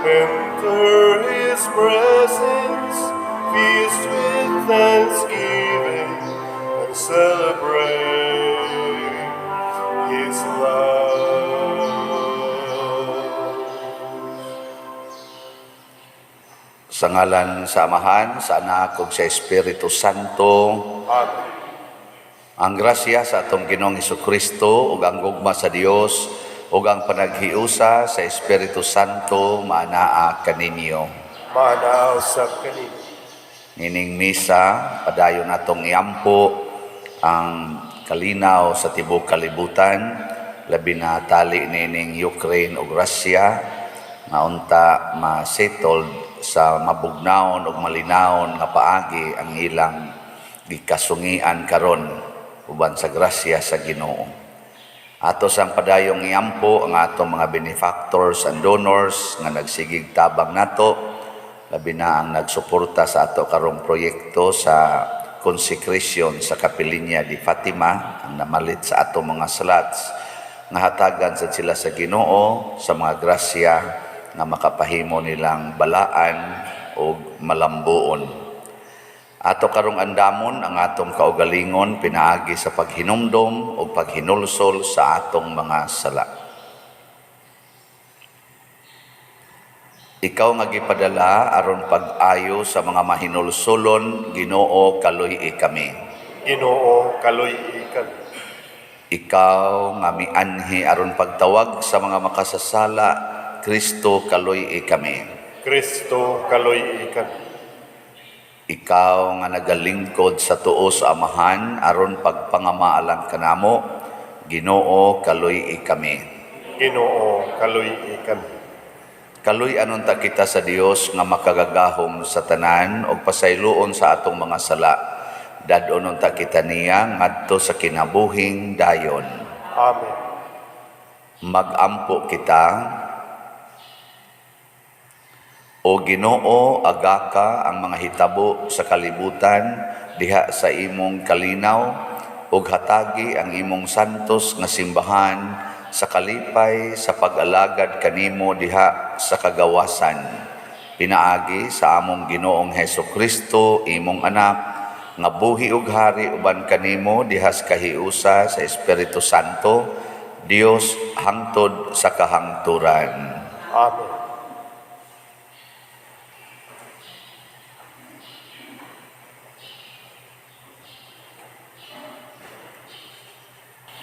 Enter his presence, feast with thanksgiving, and celebrate his love. Sa ngalan sa Amahan, sa Anak ug sa Espiritu Santo. Amen. Ang grasya sa atong Ginoong Kristo ug ang gugma sa Dios ug ang panaghiusa sa Espiritu Santo maanaa kaninyo. Maanaa usab kaninyo. Nining misa, padayon natong iampo ang kalinaw sa tibuok kalibutan, labi na tali nining Ukraine ug Russia, nga unta ma-settled sa mabugnawon ug malinawon nga paagi ang ilang gikasungian karon uban sa grasya sa Ginoo. Ato sang padayong iampo ang atong mga benefactors and donors nga nagsigig tabang nato, labi na ang nagsuporta sa ato karong proyekto sa consecration sa Kapilinya di Fatima, ang namalit sa ato mga slots, nga hatagan sad sila sa Ginoo sa mga grasya nga makapahimo nilang balaan ug malambuon. Ato karong andamon ang atong kaugalingon pinaagi sa paghinumdom ug paghinulsol sa atong mga sala. Ikaw nga gipadala aron pag-ayo sa mga mahinulsolon, Ginoo, kaluy-i kami. Ginoo, kaluy-i kami. Ikaw nga mianhi aron pagtawag sa mga makasasala, Kristo, kaluy-i kami. Kristo, kaluy-i kami. Ikaw nga nagalingkod sa tuo sa Amahan aron pagpangamaalang kanamo, Ginoo, kaluy-i kami. Ginoo, kaluy-i kami. Kaluy-anon ta kita sa Dios nga makagagahom sa tanan ug pasayloon sa atong mga sala. Dad-onon ta kita niya ngadto sa kinabuhing dayon. Amen. Magampo kita. O Ginoo, agaka ang mga hitabo sa kalibutan diha sa imong kalinaw ug hatagi ang imong santos nga simbahan sa kalipay sa pag-alagad kanimo diha sa kagawasan. Pinaagi sa among Ginoong Hesus Kristo, imong anak, nga buhi ug hari uban kanimo diha sa kahiusa sa Espiritu Santo, Dios hangtod sa kahangturan. Amen.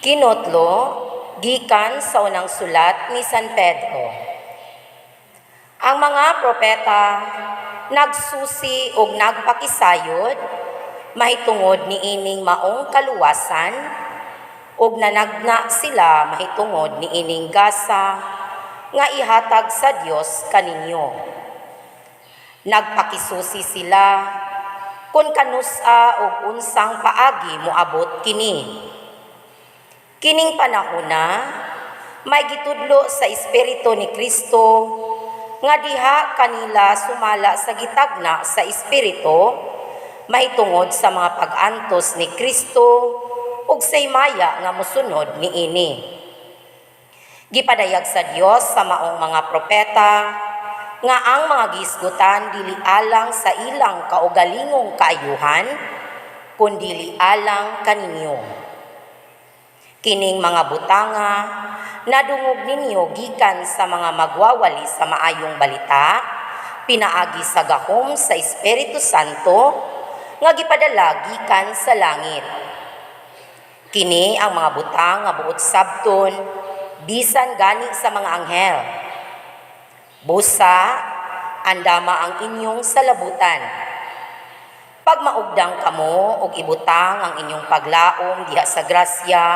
Kinotlo, gikan sa unang sulat ni San Pedro. Ang mga propeta nagsusi og nagpakisayod mahitungod niining maong kaluwasan ug nanagna sila mahitungod niining gasa nga ihatag sa Dios kaninyo. Nagpakisusi sila kung kanus-a og unsang paagi moabot kini. Kining panahona, may gitudlo sa Espiritu ni Kristo nga diha kanila sumala sa gitagna sa Espiritu mahitungod sa mga pag-antos ni Kristo ug sa himaya nga mosunod niini. Gipadayag sa Dios sa maong mga propeta nga ang mga gisgutan dili alang sa ilang kaugalingong kaayuhan, kundili alang kaninyo. Kining mga butanga nadungog ninyo gikan sa mga magwawali sa maayong balita, pinaagi sa gahom sa Espiritu Santo nga gipadala gikan sa langit. Kini ang mga butang nga buot sabton bisan gani sa mga anghel. Busa, andama ang inyong salabutan. Pagmaugdang kamo og ibutang ang inyong paglaom diha sa grasya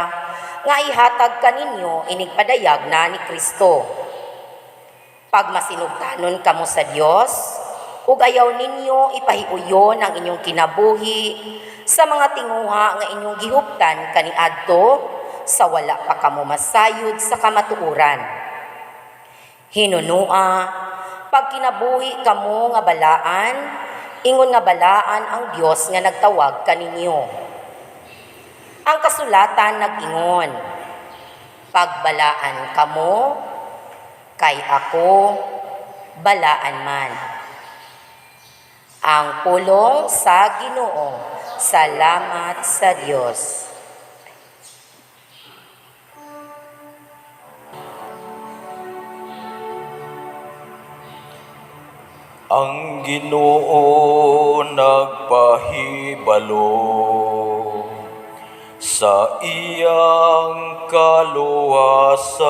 nga ihatag kaninyo inigpadayag na ni Kristo. Pagmasinugtanon kamo sa Dios, ug ayaw ninyo ipahiuyon ang inyong kinabuhi sa mga tinguha nga inyong gihuptan kaniadto sa wala pa kamo masayod sa kamatuoran. Hinunua, pagkinabuhi kamo nga balaan, ingon nga balaan ang Dios nga nagtawag kaninyo. Ang kasulatan nag-ingon, pagbalaan kamo, kay ako balaan man. Ang pulong sa Ginoo. Salamat sa Dios. Ang Ginoo nagpahibalo sa iyang kaluwasan.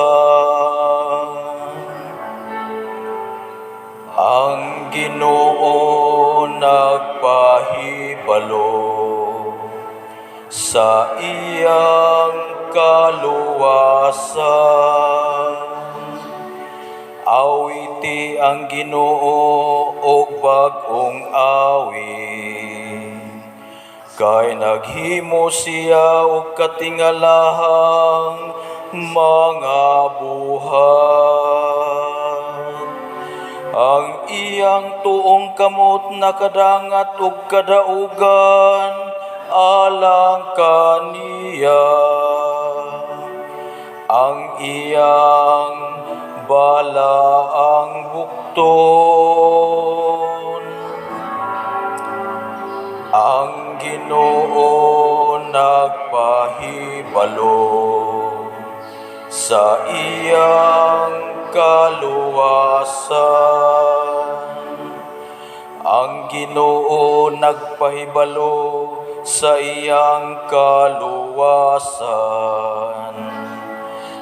Ang Ginoo nagpahibalo sa iyang kaluwasan. Awiti ang Ginoo og bag-ong awit. Kay naghimo siya og katingalahang mga buhat. Ang iyang tuong kamot nakadangat og kadaugan alang kaniya. Ang iyang balaang bukton. Ang Ginoo nagpahibalo sa iyang kaluwasan. Ang Ginoo nagpahibalo sa iyang kaluwasan.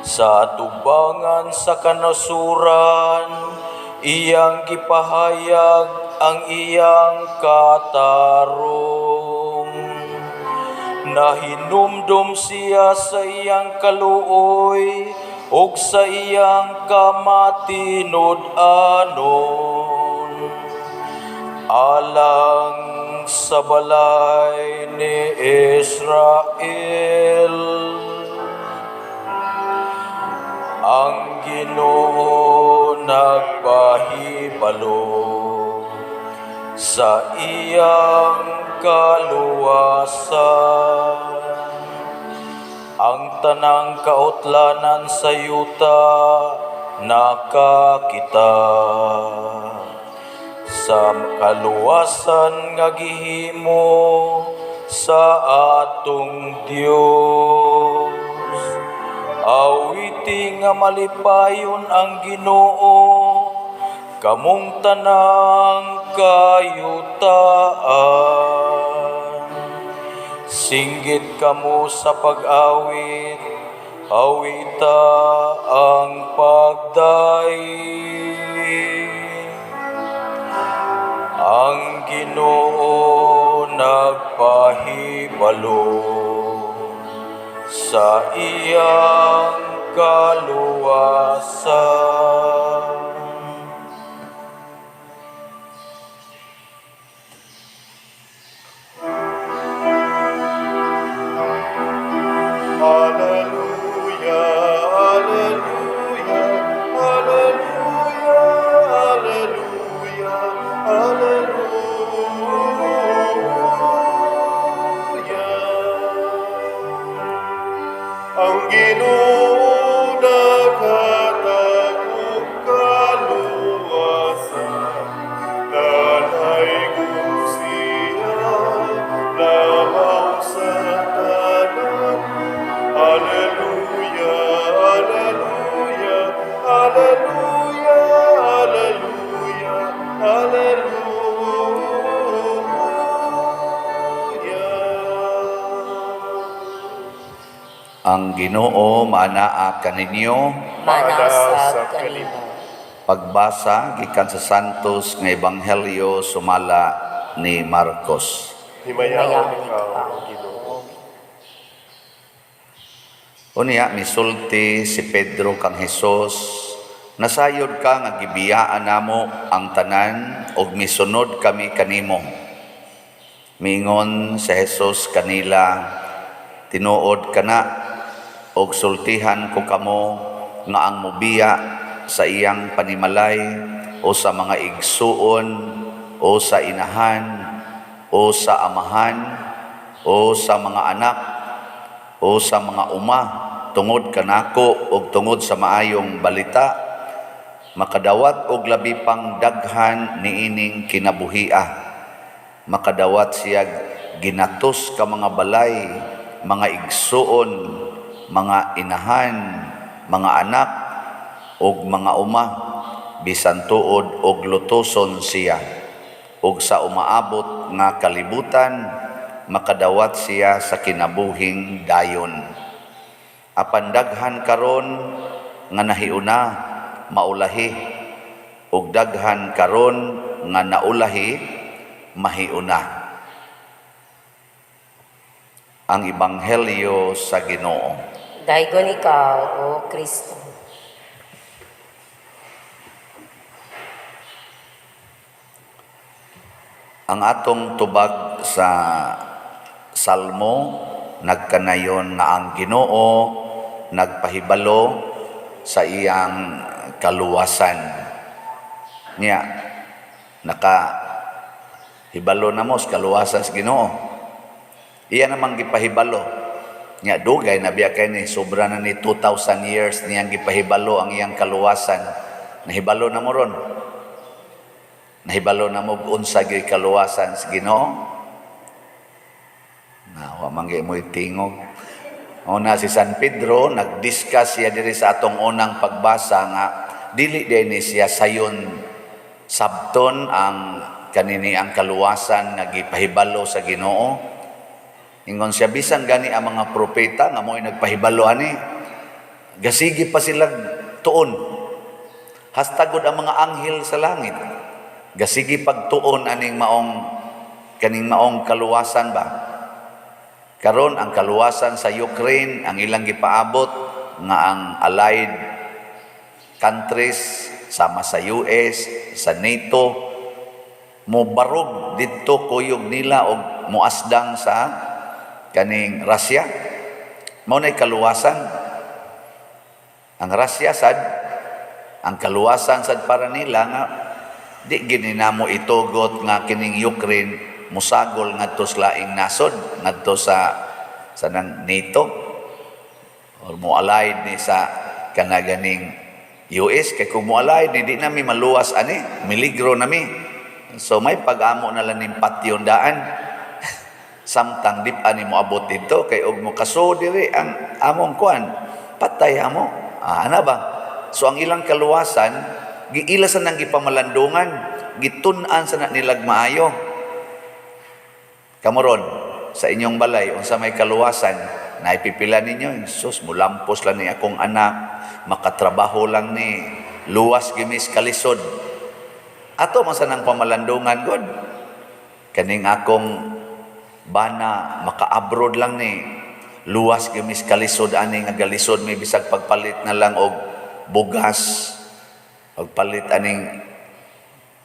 Sa atubangan sa kanasuran, iyang gipahayag ang iyang katarong. Nahinumdom siya sa iyang kaluoy ug sa iyang kamatinud-anon. Alang sa balay ni Israel. Ang Ginoo nagpahibalo sa iyang kaluwasan. Ang tanang kautlanan sa yuta nakakita sa kaluwasan nga gihimo sa atong Dios. Awiti nga malipayon ang Ginoo, kamong tanang kayutaan. Singgit kamo sa pag-awit, awita ang pagdaig. Ang Ginoo nagpahibalo sa iyang kaluwasan. Alleluia, alleluia, alleluia, alleluia, alleluia. Ang Ginoo naghatag og kaluwasan, nanaygon siya labaw sa tanan. Alleluia, alleluia, alleluia, alleluia, alleluia. Ang Ginoo maanaa kaninyo. Manasag kanimo. Pagbasa gikan sa Santos nga Ebanghelyo sumala ni Marcos. Himayaon ikaw, Ginoo. Unya misulti si Pedro kang Hesus, nasayod ka nga gibiyaan namo ang tanan ug misunod kami kanimo. Mingon si Hesus kanila, tinuod kana og sultihan ko kamo nga ang mobiya sa iyang panimalay o sa mga igsuon o sa inahan o sa amahan o sa mga anak o sa mga uma tungod kanako og tungod sa maayong balita, Makadawat og labi pang daghan niining kinabuhia. Makadawat siya ginatos ka mga balay, mga igsuon, mga inahan, mga anak ug mga uma, bisan tuod og lutoson siya. Ug sa umaabot nga kalibutan, makadawat siya sa kinabuhing dayon. Apan daghan karon nga nahiuna, maulahi, ug daghan karon nga naulahi, mahiuna. Ang Ebanghelyo sa Ginoo. Daygon ikaw, O Kristo. Ang atong tubag sa Salmo nagkanayon nga ang Ginoo nagpahibalo sa iyang kaluwasan. Niya naka hibalo na mo sa kaluwasan sa Ginoo. Iya namang gipahibalo. Nya dugay na biya kay ni, sobra na ni 2,000 years niyang gipahibalo ang iyang kaluwasan. Nahibalo na mo ron. Nahibalo na mo unsa gyud kaluwasan sa Ginoo. Na wa man gyud mo'y tingog. Una si San Pedro nagdiscuss siya diri sa atong unang pagbasa nga dili din ni siya sayon sabton ang kanini ang kaluwasan nga gipahibalo sa Ginoo. Ingon siya bisan gani ang mga propeta nga mo'y nagpahibalo ani, gasigi pa sila tuon. Hastagod ang mga anghel sa langit. Gasigi pagtuon aning maong kaning maong kaluwasan ba. Karon ang kaluwasan sa Ukraine ang ilang gipaabot nga ang allied countries sama sa US, sa NATO mobarog didto kuyog nila og moasdang sa kaning Russia. Mao nay kaluwasan. Ang Russia sad, ang kaluwasan sad para nila nga di gini namo itugot nga kining Ukraine musagol ngadto sa laing nasod, ngadto sa nang NATO or mo allied ni sa kanaganing US, kay kung mo allied ni di nami maluwas ani, miligro nami. So may pag-amo na lang ning patyon daan. Samtang di pa ni moabot dito kay og mo kaso diri ang among kuan, patay amo. Ana ba? So ang ilang kaluwasan giila sa nang gipamalandungan, gitun-an sa na nilag maayo. Kamoron sa inyong balay unsa may kaluwasan, naipipila ninyo, sus mulampos lang ni akong anak, makatrabaho lang ni, luwas gimis kalisod. Ato man sa nang pamalandungan god. Kaning akong bana maka-abroad lang ni, luwas gimis kalisod ani nga galisod may bisag pagpalit na lang og bugas, pagpalit aning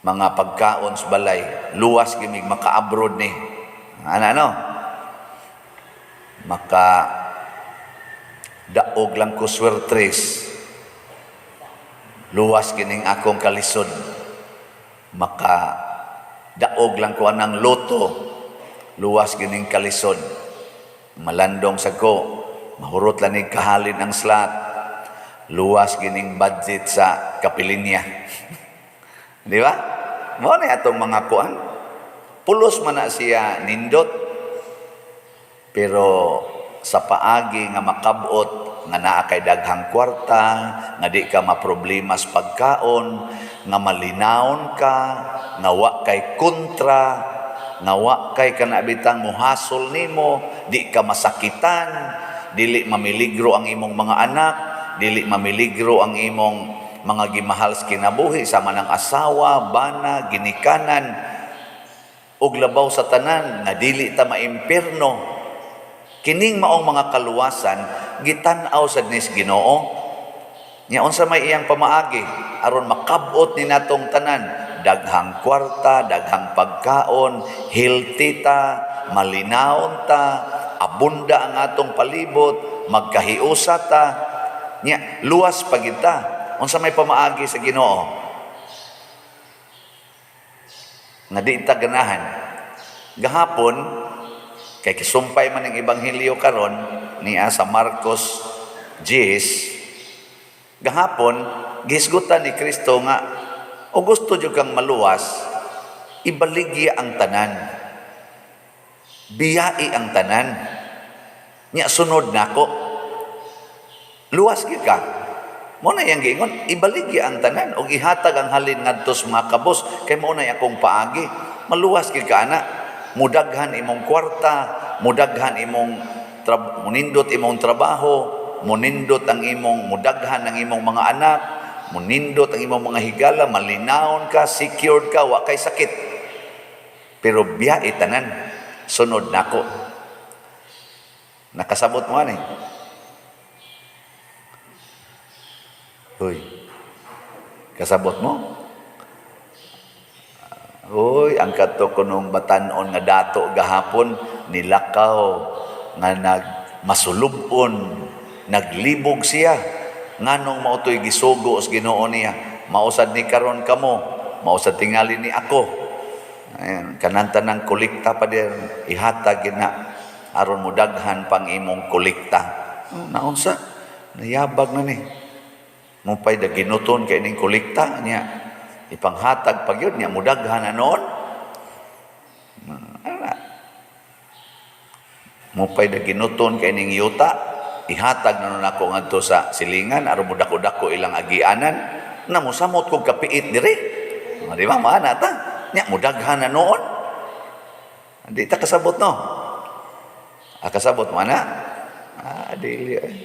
mga pagkaon sa balay, luwas gimig maka-abroad ni. Ana no? Maka daog lang ko swertres, luwas gining akong kalisod. Maka daog lang ko anang loto, luwas gining kalisod. Malandong sa ko, mahurot lang ni kahalin ang slot, luwas gining budget sa kapilinya. Di ba? Mao ni atong mga kuan. Pulos man na siya nindot, pero sa paagi nga makabot nga naa kay daghang kwarta, nga di ka maproblema sa pagkaon, nga malinawon ka, nga wa kay kontra, nga wa kay kanabitang muhasol nimo, di ka masakitan, dili mamiligro ang imong mga anak, dili mamiligro ang imong mga gimahal sa kinabuhi sama ng asawa, bana, ginikanan, ug labaw sa tanan nga dili ta maimpierno. Kining maong mga kaluwasan gitan-aw sad nis Ginoo. Nya unsa may iyang pamaagi aron makabot ni natong tanan, daghang kwarta, daghang pagkaon, healthy ta, malinawon ta, abunda ang atong palibot, magkahiusa ta. Nya luwas pa gid ta. Unsa may pamaagi sa Ginoo? Nga di ta ganahan. Gahapon kay kisumpay man ang ebanghelyo karon niya sa Marcos 10, Gahapon, gihisgutan ni Kristo nga o gusto jud kang maluwas, ibaligya ang tanan. Biyai ang tanan. Nya sunod nako. Luwas gyud ka. Mao na iyang giingon, ibaligya ang tanan og ihatag ang halin ngadto sa mga kabos kay mao na akong paagi. Maluwas gyud ka ana. Mudaghan imong kwarta, mudaghan imong munindot imong trabaho, munindot ang imong mudaghan ang imong mga anak, munindot ang imong mga higala, malinawon ka, secured ka, wa kay sakit. Pero biya tanan, sunod nako. Nakasabot mo ani. Uy. Kasabot mo? Uy, ang kadto kunong batan-on nga dato gahapon nilakaw nga nag masulubon, naglibog siya. Nganong mao to'y gisugo sa Ginoo niya? Mausad ni karon kamo, mausad tingali ni ako. Ayan, kananta ng kolekta pa din, ihatag gina aron mo daghan pang imong kolekta. Oh, naunsa? Nayabag na ni. Mupay da ginuton kay ning kolekta niya. Ipanghatag pag yun niya mudaghan na noon. Ana. Mupay da ginuton kay ning yuta, ihatag na nun ako ngadto sa silingan aron mudako-dako ilang agianan na mosamot kog kapiit dire. Di ba maana ta? Nya mudaghan na noon. Di ta kasabot no. Ah, kasabot mo ana? Ah, dili ay.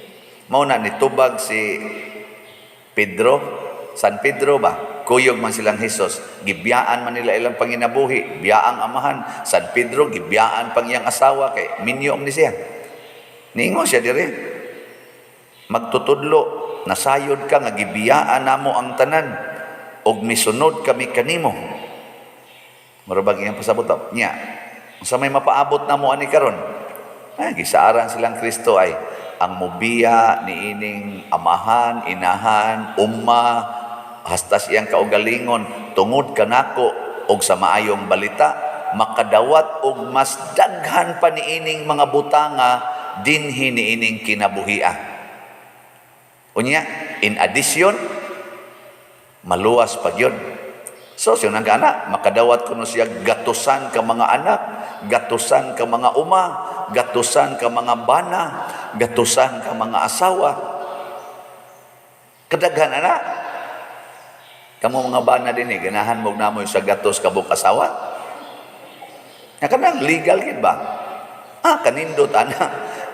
Mao na nitubag si Pedro, San Pedro ba? Kuyog man silang Hesus. Gibiyaan man nila ilang panginabuhi. Biyaang amahan. San Pedro, gibiyaan pang iyang asawa kay minyo ni siya. Niingon siya dire. Magtutudlo, nasayod ka nga gibiyaan namo ang tanan og misunod kami kanimo. Murabag iyang pasabot niya. Sa may mapaabot namo ani karon? Ay, gisaaran silang Kristo ay ang mubiya niining amahan, inahan, umma, hastas iyang kaugalingon, tungod kanako og sa maayong balita, makadawat og mas daghan pa niining mga butanga dinhi niining kinabuhia. Unya, in addition, maluwas pa gyud. So, siya nang anak, makadawat kuno siya gatusan ka mga anak, gatusan ka mga uma, gatusan ka mga bana, gatusan ka mga asawa. Kadaghan anak. Kamo mga bana din eh, ganahan mo namoy sa gatos kabuk asawa. Nga kanang legal gid ba? Ah, kanindot ana.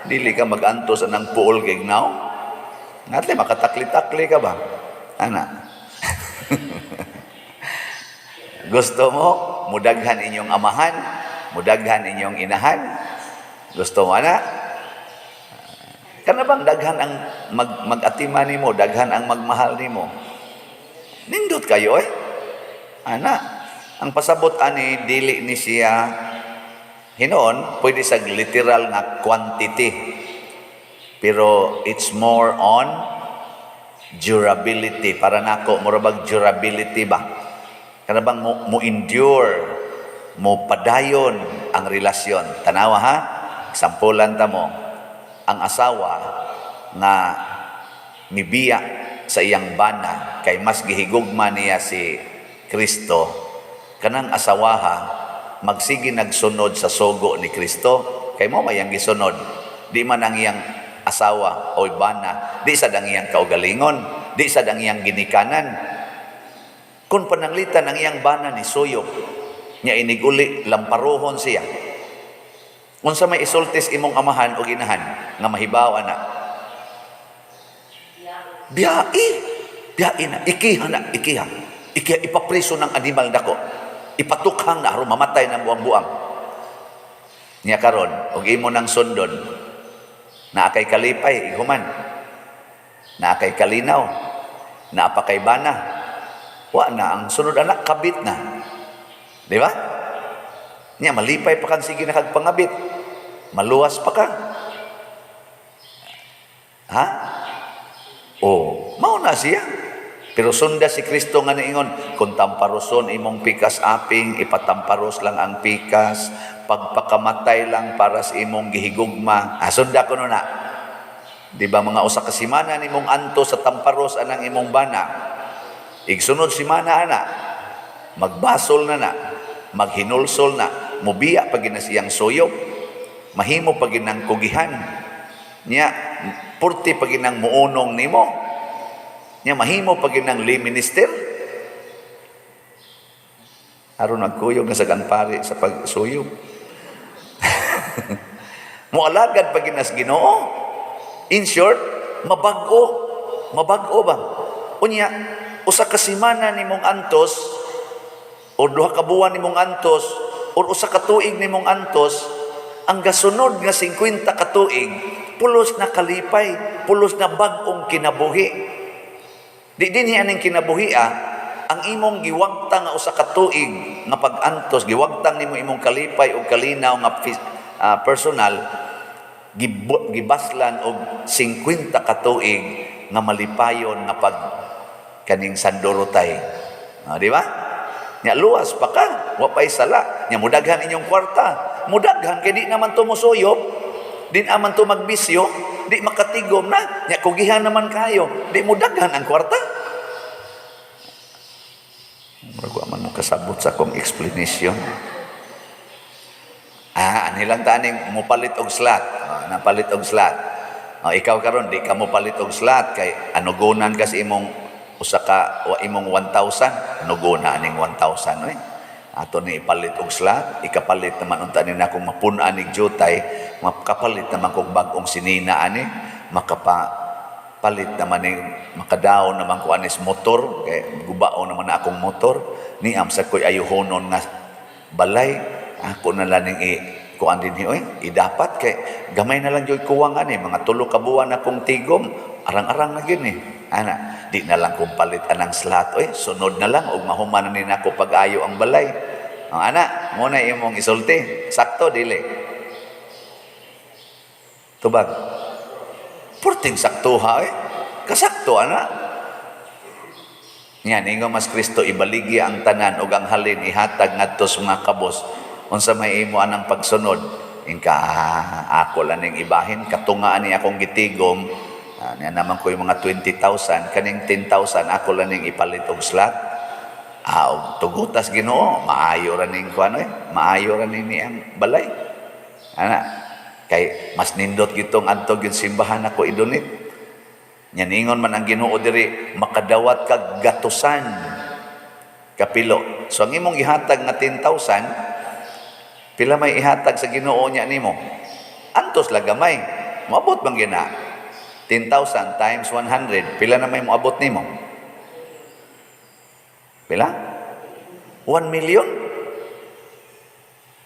Dili ka magantos anang puol kay gnaw. Ngatle makatakli-takli ka ba? Ana. Gusto mo mudaghan inyong amahan, mudaghan inyong inahan? Gusto mo ana? Kana bang daghan ang mag-atima nimo, daghan ang magmahal nimo? Nindot kayo eh. Ana, ang pasabot ani dili ni siya hinoon, pwede sa literal nga quantity. Pero it's more on durability. Para nako mura bag durability ba? Kana bang mo endure, mo padayon ang relasyon. Tanawa ha? Sampulan ta mo. Ang asawa nga mibiya sa iyang bana kay mas gihigugma niya si Kristo, kanang asawaha magsige nagsunod sa sugo ni Kristo kay mo mayang gisunod. Di man ang iyang asawa o bana, di sad ang iyang kaugalingon, di sad ang iyang ginikanan. Kung pananglitan ang iyang bana ni suyop, nya iniguli lamparohon siya. Unsa may isultis imong amahan o ginahan nga mahibaw ana? Biyai, biyai na, ikiha na, ikiha. Ikiha, ipapriso ng animal dako. Ipatukhang na aron mamatay ng buang-buang. Nya karon og imo nang sundon, naa kay kalipay ighuman, naa kay kalinaw, naa pa kay bana. Wa na ang sunod anak kabit na. Di ba? Nya malipay pa kang sige na kag pangabit. Maluwas pa ka. Ha? Oh, mao na siya. Pero sunda si Kristo nga niingon, kung tamparoson imong pikas aping, ipatamparos lang ang pikas, pagpakamatay lang para sa imong gihigugma. Ah, sunda ko na. Di ba mga usa ka semana nimong antos sa tamparos anang imong bana? Igsunod semana ana, magbasol na na, maghinulsol na, mubiya pa gina siyang suyop, mahimo pa ginang kugihan. Nya, purti pa ginang muunong nimo. Nya mahimo pa ginang lay minister. Aron nagkuyog na sa pari sa pagsuyop. Mualagad pa ginas Ginoo. In short, mabag-o. Mabag-o ba? Unya, usa ka semana nimong antos or 2 ka buwan nimong antos or usa ka tuig nimong antos, ang gasunod nga 50 ka tuig, pulos na kalipay, pulos na bag-ong kinabuhi. Di din aning kinabuhi ah, ang imong giwagtang nga usa ka tuig nga pag-antos, giwagtang nimo imong kalipay og kalinaw nga personal, gibaslan og 50 ka tuig nga malipayon nga pag kaning sandurotay. Ah, di ba? Nya luwas pa ka, wa pay sala. Nya mudaghan inyong kwarta. Mudaghan kay di naman to mosuyop, di naman to magbisyo, di makatigom na. Nya kugihan naman kayo, di mudaghan ang kwarta. Murag wa man mo kasabot sa akong explanation. Ah, anilang taning mupalit og slot. Ah, napalit og slot. Ah, ikaw karon di ka mopalit og slot kay anugonan kasi imong usa ka wa imong 1,000, anugona aning 1,000 oy. Ato ni ipalit og slot, ikapalit naman unta ni nakong mapun-an nig jutay, makapalit naman kog bag-ong sinina ani, makapa palit naman ni makadaon naman ko anis motor kay gubao naman na akong motor niam sa koy ayuhonon nga balay ako na lang ning i kuan din oy idapat kay gamay na lang jud kuwang ani mga 3 ka buwan akong tigom, arang-arang na gyud ni ana, di na lang kong palit anang slot oy, sunod na lang og mahuman na ni nako pag-ayo ang balay. Ang ana mo na imong isulti, sakto dili? Tubag. Purting saktuha eh. Kasakto ana. Yan, ingon mas Kristo, ibaligya ang tanan ug ang halin ihatag ngadto sa mga kabos. Unsa may imo anang pagsunod? Ingka ah, ako lang ning ibahin katunga ani akong gitigom. Ah, niya naman ko yung mga 20,000, kaning 10,000 ako lang ning ipalit og slot. Ah, og tugutas Ginoo, maayo ra ning kuan eh, maayo ra ni ang balay. Ana, kay mas nindot gitong adto gyud simbahan ako i-donate. Nya ningon man ang Ginoo diri, makadawat kag gatusan kapilo. So ang imong gihatag nga 10,000, pila may ihatag sa Ginoo nya nimo? Antos lang gamay. Moabot bang gina? 10,000 times 100, pila na may moabot nimo? Pila? 1 million?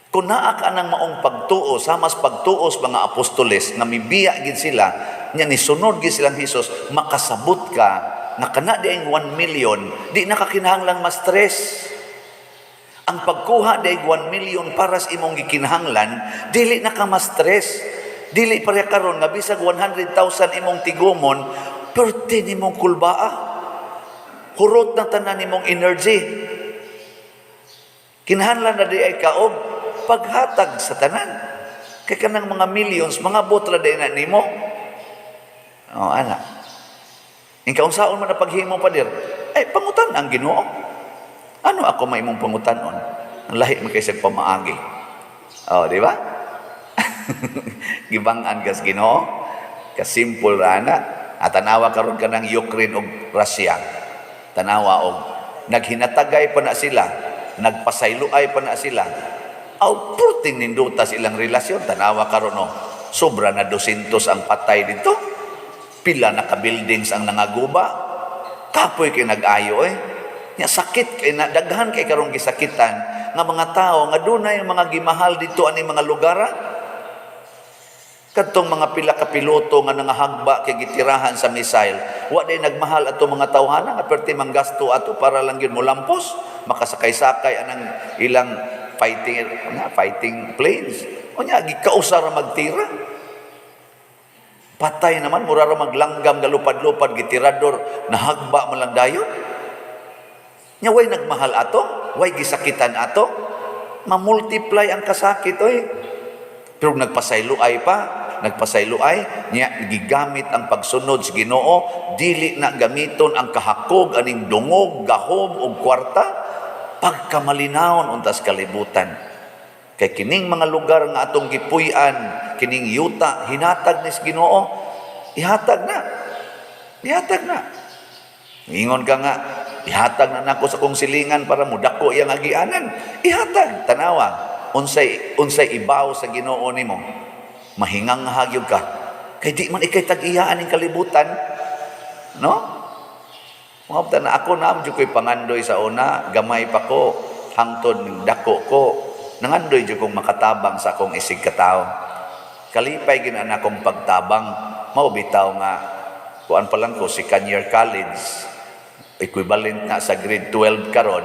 Kung naa ka ng maong pagtuo, sama sa pagtuo sa mga apostoles, nga mibiya gid sila, nya nisunod gid silang Hesus, makasabot ka nga kana di ang 1 million, di na ka kinahanglang ma-stress. Ang pagkuha di 1 million para sa imong gikinahanglan, dili na ka ma-stress. Dili pareha karon nga bisag 100,000 imong tigumon, perti nimong kulbaa. Hurot na tanan nimong energy. Kinahanglan na di ay kaog paghatag sa tanan. Kay kanang mga millions, mga botra di na nimo. Oh, ana. Ing kaunsaon man na paghimo, pader, ay pangutan ang Ginoo. Ano ako may imong pangutanon? Ang lahi man kay sa pamaagi. Oh, di ba? Gibang-an kas Ginoo. Kasimple ra na. At tanawa karon kanang Ukraine ug Russia. Tanawa og naghinatagay pa na sila, nagpasayloay pa na sila. Aw purting ninduta ilang relasyon. Tanawa karon no. Sobra na 200 ang patay dito. Pila na ka buildings ang nangaguba. Kapoy kay nag-ayo eh. Nya sakit kay na daghan kay karong gisakitan nga mga tao nga dunay mga gimahal dito ani mga lugar. Ah. Kadtong mga pila ka piloto nga nangahagba kay gitirahan sa missile, wa day nagmahal ato mga tawhana nga perti manggasto ato para lang gyud molampos, makasakay-sakay anang ilang fighting na fighting planes. Unya gikausa ra magtira. Patay naman, mura ra maglanggam galupad-lupad gitirador, nahagba man lang dayon. Nya way nagmahal ato, way gisakitan ato, ma-multiply ang kasakit oy. Pero nagpasayloay pa, Nagpasayloay niya, gigamit ang pagsunod sa Ginoo, dili na gamiton ang kahakog aning dungog, gahom ug kwarta, pagkamalinawon untas kalibutan. Kay kining mga lugar nga atong gipuy-an, kining yuta hinatag ni sa Ginoo, ihatag na. Ihatag na. Ingon ka nga, ihatag na nako sa kong silingan para mudako iyang agianan. Ihatag, tanawa. Unsay unsay ibaw sa Ginoo nimo. Mahingang gyud ka. Kay di man ikay tag-iya aning kalibutan. No? Mga na ako na jud ko'y pangandoy sa una, gamay pa ko, hangtod dako ko. Nangandoy jud kong makatabang sa akong isig katawo. Kalipay gina na akong pagtabang, mao bitaw nga kuan pa lang ko, second year college, equivalent na sa grade 12 karon,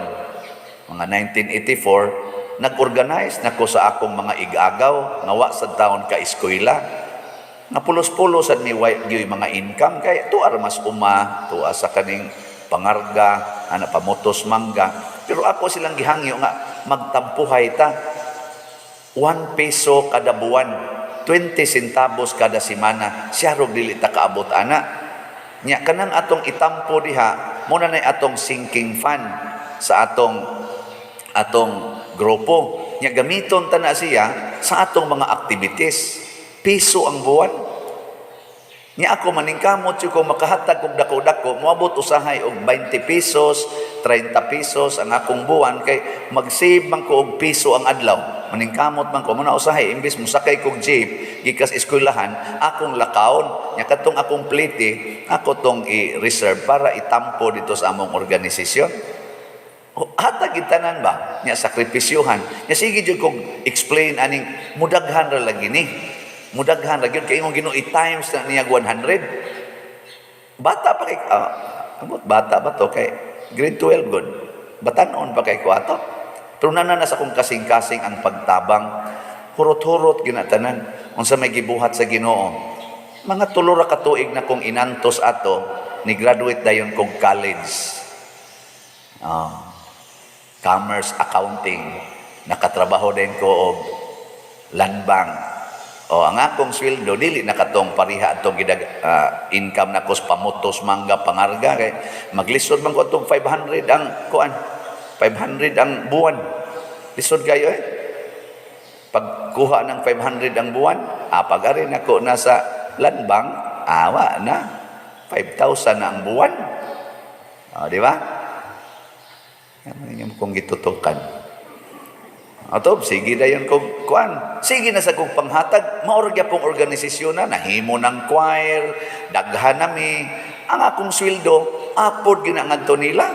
mga 1984, nag-organize na ko sa akong mga igagaw nga wa sa taon ka eskwela, nga pulos-pulos sad mi, wa gyud mga income kay tuar mas uma, tuwa sa kaning pangarga ana, pamutos mangga. Pero ako silang gihangyo nga magtampuhay ta, 1 peso kada buwan, 20 centavos kada semana, siya rog dili ta kaabot ana. Nya kanang atong itampo diha mo na atong sinking fund sa atong atong grupo. Nya gamiton ta na siya sa atong mga activities. Piso ang buwan. Nya ako maningkamot jud ko makahatag og dako-dako, moabot usahay og 20 pesos, 30 pesos ang akong buwan kay mag-save man ko og piso ang adlaw. Maningkamot man ko, muna usahay imbes mosakay kog jeep gikas eskwelahan, akong lakawon. Nya katong akong plite, ako tong i-reserve para itampo dito sa among organisasyon. O, hatag gid tanan ba? Nya sakripisyuhan. Nya sige jud kog explain aning mudaghan ra lagi ni. Mudaghan ra gyud kay imong Ginoo i-times na niya 100. Bata pa kay ambot bata ba to, kay grade 12 good. Batanon pa kay ko ato. Pero nana na sa kong kasing-kasing ang pagtabang. Hurot-hurot ginatanan. Unsa may gibuhat sa Ginoo. Mga 3 ra ka tuig na kong inantos ato, ni graduate dayon kog college. Commerce accounting. Nakatrabaho din ko og Land Bank. O ang akong sweldo dili na katong pariha atong gidag income na kos pamutos mangga, pangarga, kay maglisod man ko atong 500 ang kuan, 500 ang buwan. Lisod kayo eh pagkuha ng 500 ang buwan. Pag ari nako nasa Land Bank, awa na 5,000 na ang buwan. O, di ba? Yan yung kong gitutukan. Ato, sige dayon kog kuan. Sige na sa kong panghatag, mao ra gyapong organisasyon na nahimo ng choir, daghan nami. Ang akong sweldo, apod gina ngadto nila.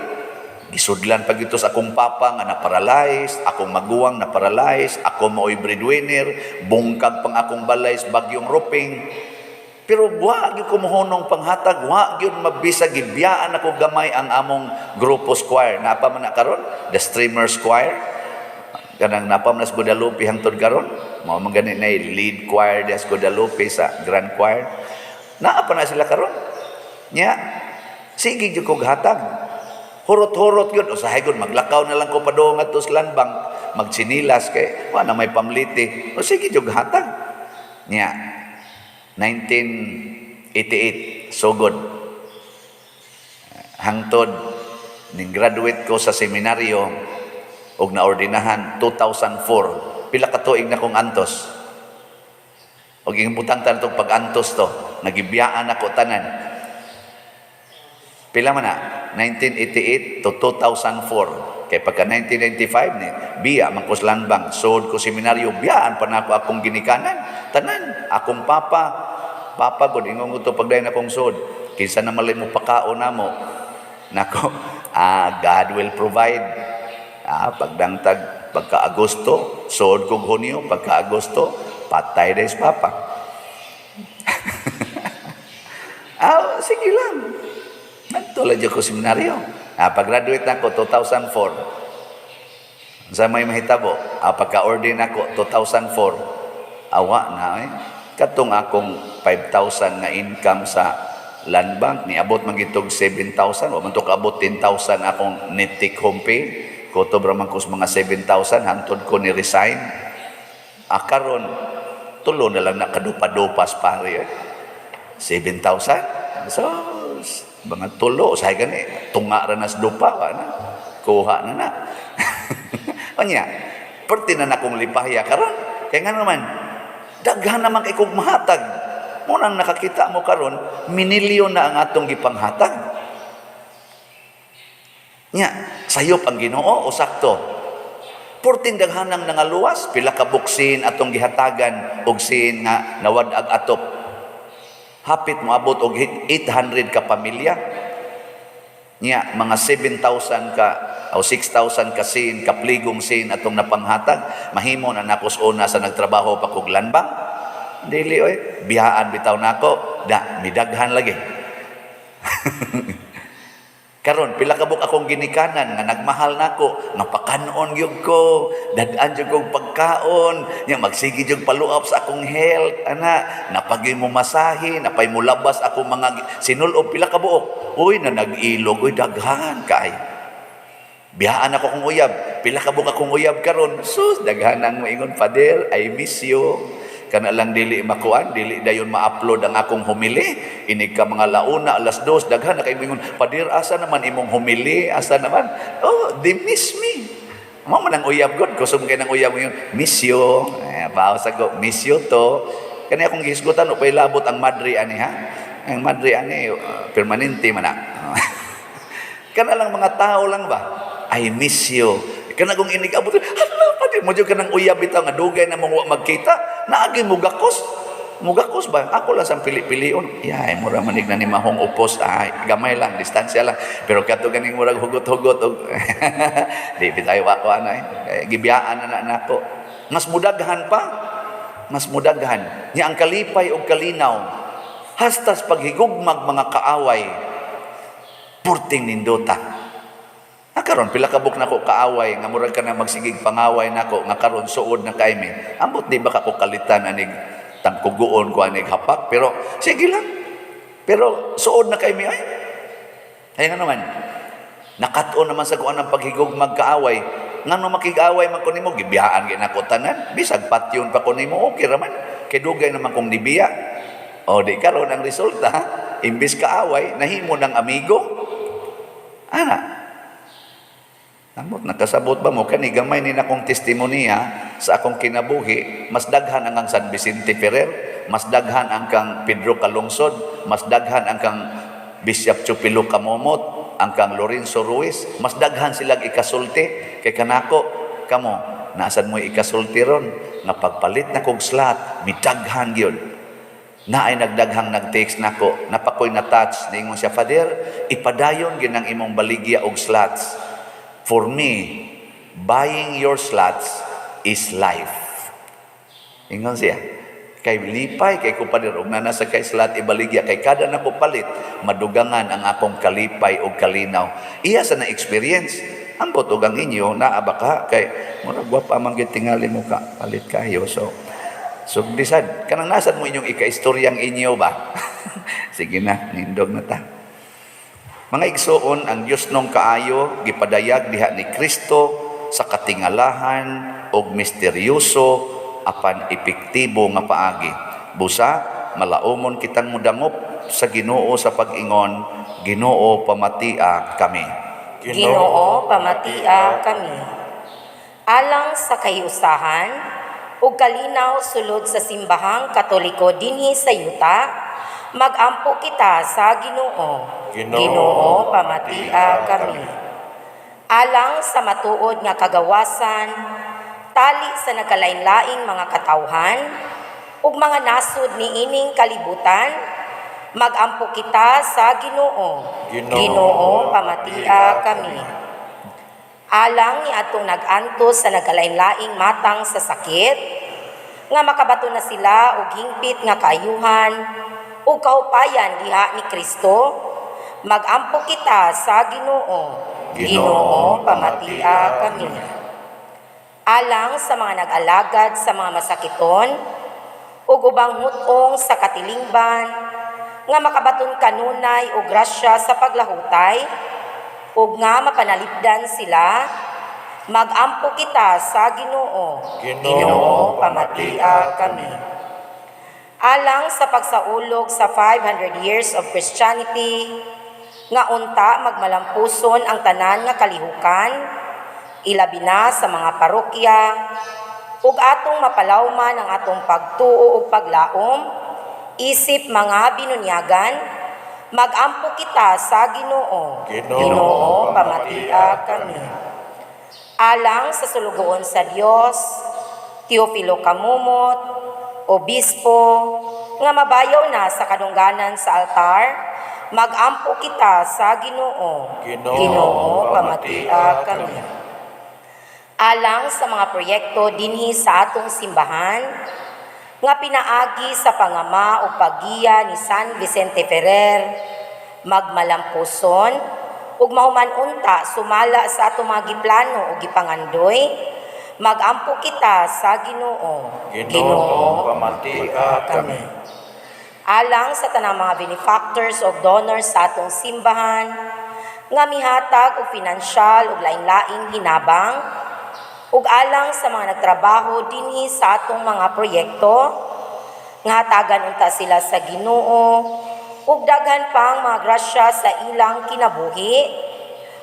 Gisudlan pag ito sa akong papa nga na-paralyzed, akong maguwang na-paralyzed, ako mao'y breadwinner, bungkag pang akong balay sa bagyong Ruping. Pero wa gyud ko mohunong panghatag, wa gyud mabisa, gibiyaan ako gamay ang among grupo choir. Napa man na karon, the Streamers Choir. Kanang napa man sa Guadalupe hangtod karon, mao man gani na lead choir des Guadalupe sa Grand Choir. Naa pa na sila karon. Nya sige gyud kog hatag. Hurot-hurot yun. Usahay gud maglakaw na lang ko padung ngadto sa Land Bank, magtsinilas kay wa na may pamliti. O sige jud hatag. Nya 1988 sugod hangtod ning graduate ko sa seminaryo og naordinahan 2004. Pila ka tuig na kong antos? Og butang tanan tong pag-antos to, nagibiyaan ako tanan. Pila man na? 1988 to 2004. Kay pagka 1995 ni biya man ko sa Land Bank, sud ko seminaryo, biyaan pa nako akong ginikanan. Tanan, akong papa, papa gud ingon ko to pagdayon akong sud. Kinsa na malay mo pakaon namo? Nako, God will provide. Pagdangtag pagka Agosto, sud kog Hunyo, pagka Agosto, patay dahil papa. Sige lang. Nagtulad ko seminaryo. Pag-graduate na ako, 2004. Sa may mahitabo, pagka-ordain ako, 2004. Awa na eh. Katong akong 5,000 nga income sa Land Bank, niabot man gitog 7,000, wa man to kaabot 10,000 akong net take home pay. Kutob ra man ko sa mga 7,000 hangtod ko ni resign. Karon Tulo na lang nakadupa-dupas pare. Eh. 7,000. So, mga tulo, usahay gani, tunga ra nas dupa, wa na. Kuha na na. Unya, perti na nakong lipaya karon. Kaya nga naman, daghan naman kay kog mahatag. Munang nakakita mo karon, minilyon na ang atong gipanghatag. Nya, sayop ang Ginoo o sakto? Purting daghanang nangaluwas, pila ka buksin atong gihatagan og sin nga nawad-ag atop. Hapit moabot og 800 ka pamilya. Nya, mga 7,000 ka o 6,000 ka sin, kapligong sin atong napanghatag. Mahimo na nako sa una sa nagtrabaho pa kog landbank. Dili oy, biyaan bitaw nako, da midaghan lagi. Karon pila ka buok akong ginikanan nga nagmahal nako, nga pakanon gyud ko, dad-an jud kog pagkaon, nya magsige jud paluap sa akong health, ana, napagay mo masahe, napay mo labas akong mga sinulob pila ka buok. Uy, na nag-ilog, uy, daghan kay. Biyaan ako kong uyab, pila ka buok akong uyab karon. Sus, daghan ang moingon, "Father, I miss you." Kana lang dili makuan, dili dayon ma-upload ang akong homily. Inig ka mga launa, alas 2, daghan na kay moingon, "Father, asa naman imong homily? Asa naman?" Oh, they miss me. Mao man ang uyab god, kusog kay nang uyab ngayon, "Miss you." Eh, paos ako, "Miss you to." Kani akong gihisgutan, upay labot ang madre ani ha. Ang madre ani, permanente man na. Kana lang mga tao lang ba? "I miss you." Kana kung inig abot, hala pa di mo jud kanang uyab bitaw nga dugay na mo wa magkita, naagi mo gakos. Mugakos ba? Ako lang sang pili-pilion. Ya, mura manig na ni mahong upos. Ay, gamay lang, distansya lang. Pero kato ganing murag hugot-hugot. Og, di bitaw ako ana eh. Kaya gibiyaan na na nako. Mas mudaghan pa. Mas mudaghan. Nya ang kalipay og kalinaw. Hastas paghigugmag mga kaaway. Purting nindota. Ah, karon pila ka buok nako kaaway nga murag ka na magsigig pangaway nako nga karon suod na kay mi. Ambot di ba ka ko kalitan anig tangkuguon ko anig hapak, pero sige lang. Pero suod na kay mi ay. Ay nga naman. Nakat-on naman sa kuan ang paghigugmag kaaway. Ngano makig-away man ko nimo, gibiyaan gyud nako tanan. Bisag patyon pa ko nimo, okay ra man. Kay dugay naman kong nibiya. O di karon ang resulta, imbis kaaway, nahimo ng amigo. Ana. Amot nakasabot ba mo kani gamay ni nakong testimonya sa akong kinabuhi, mas daghan ang kang San Vicente Ferrer, mas daghan ang kang Pedro Calungsod, mas daghan ang kang Bishop Chupilo Camomot, ang kang Lorenzo Ruiz, mas daghan silang ikasulti kay kanako. Kamo naasad mo ikasulti ron nga pagpalit na kog slot, midaghan gyud na ay nagdaghang nag-text nako, napakoy na touch, niingon siya, "Father, ipadayon gyud ang imong baligya og slots. For me, buying your slots is life." Ingon siya. Kay lipay kay ko, Pader, og na nasa kay slot ibaligya kay kada nako palit madugangan ang akong kalipay og kalinaw. Iya sa na experience. Ambot og ang inyo naa ba ka kay murag wa pa man gyud tingali mo ka palit kayo, so bisad kanang nasad mo inyong ikaistoryang inyo ba. Sige na, nindog na ta. Mga igsuon, ang Dios nong kaayo gipadayag diha ni Kristo sa katingalahan og misteryoso apan epektibo nga paagi. Busa malaumon kitang mudangop sa Ginoo sa pag-ingon, "Ginoo, pamatia kami." Ginoo, pamatia kami. Alang sa kahiusahan ug kalinaw sulod sa Simbahang Katoliko dinhi sa yuta, magampo kita sa Ginoo. Ginoo, pamatia kami. Alang sa matuod nga kagawasan, tali sa nagkalain-laing mga katawhan ug mga nasod niining kalibutan, magampo kita sa Ginoo. Ginoo, pamatia kami. Alang ni atong nag-antos sa nagkalain-laing matang sa sakit, nga makabato na sila og hingpit nga kaayuhan ug kahupayan diha ni Kristo, magampo kita sa Ginoo. Ginoo, pamatia kami. Alang sa mga nag-alagad sa mga masakiton ug ubang hut-ong sa katilingban nga makabaton kanunay og grasya sa paglahutay ug nga mapanalipdan sila, magampo kita sa Ginoo. Ginoo, pamatia kami. Alang sa pagsaulog sa 500 years of Christianity, nga unta magmalampuson ang tanan nga kalihukan, ilabi na sa mga parokya, ug atong mapalawman ang atong pagtuo ug paglaom, isip mga binunyagan, magampo kita sa Ginoo. Ginoo, pamatia kami. Alang sa sulugoon sa Dios, Teofilo Camomot, Obispo, nga mabayaw na sa kadungganan sa altar, magampo kita sa Ginoo. Ginoo, pamatia kami. Alang sa mga proyekto dinhi sa atong simbahan, nga pinaagi sa pangama o paggiya ni San Vicente Ferrer, magmalampuson ug mahuman unta sumala sa atong mga giplano ug gipangandoy, magampo kita sa Ginoo. Ginoo, pamatia kami. Alang sa tanang mga benefactors o donors sa atong simbahan, nga mihatag og pinansyal ug laing-laing hinabang, ug alang sa mga nagtrabaho dinhi sa atong mga proyekto, nga hatagan unta sila sa Ginoo ug daghan pang mga grasya sa ilang kinabuhi,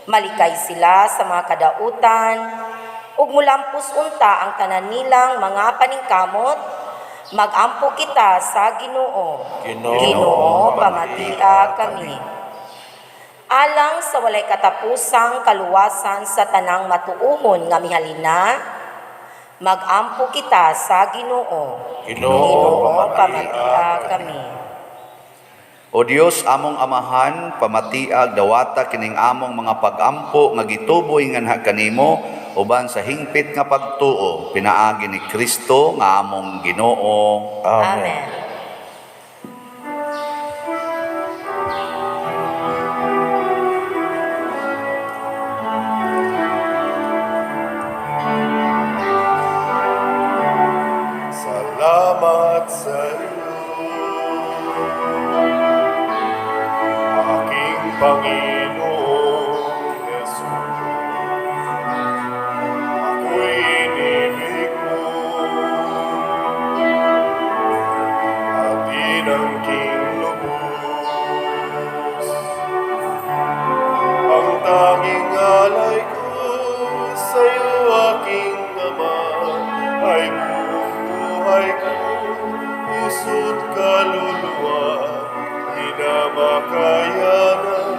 malikay sila sa mga kadautan, ug mulampos unta ang tanan nilang mga paningkamot, magampo kita sa Ginoo. Ginoo, Ginoo, pamatia kami. Alang sa walay katapusang kaluwasan sa tanang matuohon nga mihalina, magampo kita sa Ginoo. Ginoo, pamatia kami. O Dios, among Amahan, pamatiag dawata kining among mga pagampo nga gituboy nganha kanimo uban sa hingpit nga pagtuo pinaagi ni Kristo nga among Ginoo. Amen. Amen. Salamat sa iyo, aking Panginoong Jesus. Ako'y inibig mo at inangking lubos. Ang tanging alay ko sa iyo, aking Ama, ay buong buhay ko, puso't kaluluwa, di na makayanan,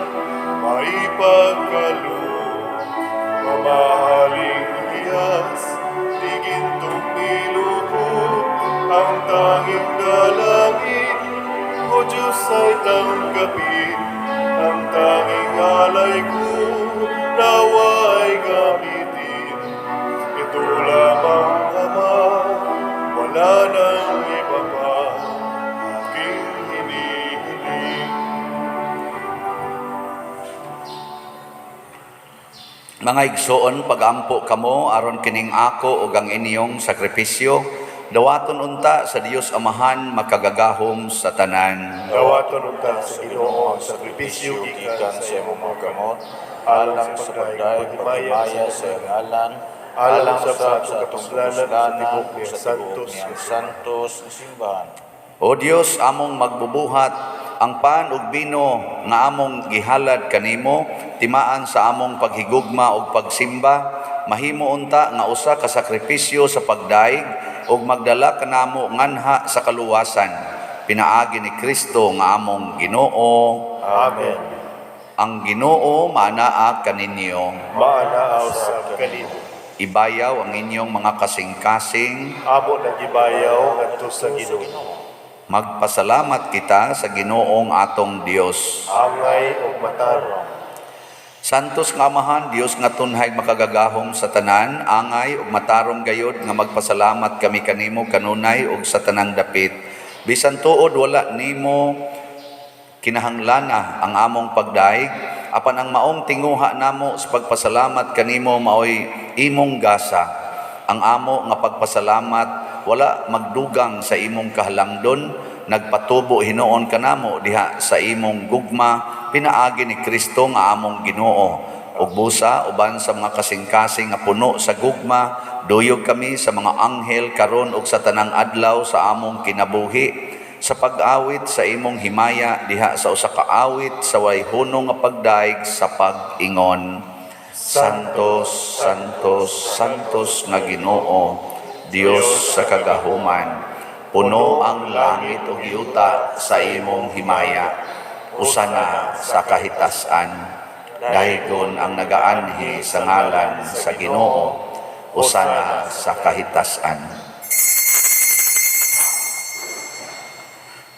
maipagkaloob. Mamahaling hiyas, di gintong nilukob, ang tanging dalangin, O Diyos, ay tanggapin, ang tanging alay ko, nawa ay gamitin. Ito lamang, Ama, wala nang iba pa, aking hinihiling. Mga igsoon, pagampo kamo aron kining ako ug ang inyong sakripisyo dawaton unta sa Dios Amahan makagagahom sa tanan. Dawaton unta sa Ginoo ang sakripisyo gikan gikan sa imong mga kamot, alang alang sa sa pagdayeg pagdayeg paghimaya paghimaya sa iyang ngalan, alang alang sa sa atong atong kapuslanan sa kapuslanan tibuok ug ni sa tibuok Santos niyang Santos nga simbahan. O Dios, among magbubuhat, ang pan ug bino nga among gihalad kanimo timaan sa among paghigugma ug pagsimba, mahimo unta nga usa ka sakripisyo sa pagdaig ug magdala kanamo nganha sa kaluwasan pinaagi ni Kristo nga among Ginoo. Amen. Ang Ginoo maanaa kaninyo. Maanaa usab kanimo. Ibayaw ang inyong mga kasing-kasing. Amo nang gibayaw ngadto sa Ginoo. Magpasalamat kita sa Ginoong atong Dios. Angay ug matarong. Santos nga Amahan, Dios nga tunhay makagagahom sa tanan, angay ug matarong gayod nga magpasalamat kami kanimo kanunay ug sa tanang dapit. Bisan tuod wala nimo kinahanglana ang among pagdaig, apan ang maong tinguha namo sa pagpasalamat kanimo maoy imong gasa. Ang amo nga pagpasalamat wala magdugang sa imong kahalangdon, nagpatubo hinuon kanamo diha sa imong gugma pinaagi ni Kristo nga among Ginoo. Ug busa uban sa mga kasing-kasing nga puno sa gugma, duyog kami sa mga anghel karon ug sa tanang adlaw sa among kinabuhi. sa pag-awit sa imong himaya diha sa usa ka awit sa way hunong nga pagdaig sa pag-ingon. Santos, Santos, Santos nga Ginoo, Dios sa kagahuman. Puno ang langit ug yuta sa imong himaya. Usana sa kahitasan. Daygon ang nagaanhi sa ngalan sa Ginoo. Usana sa kahitasan.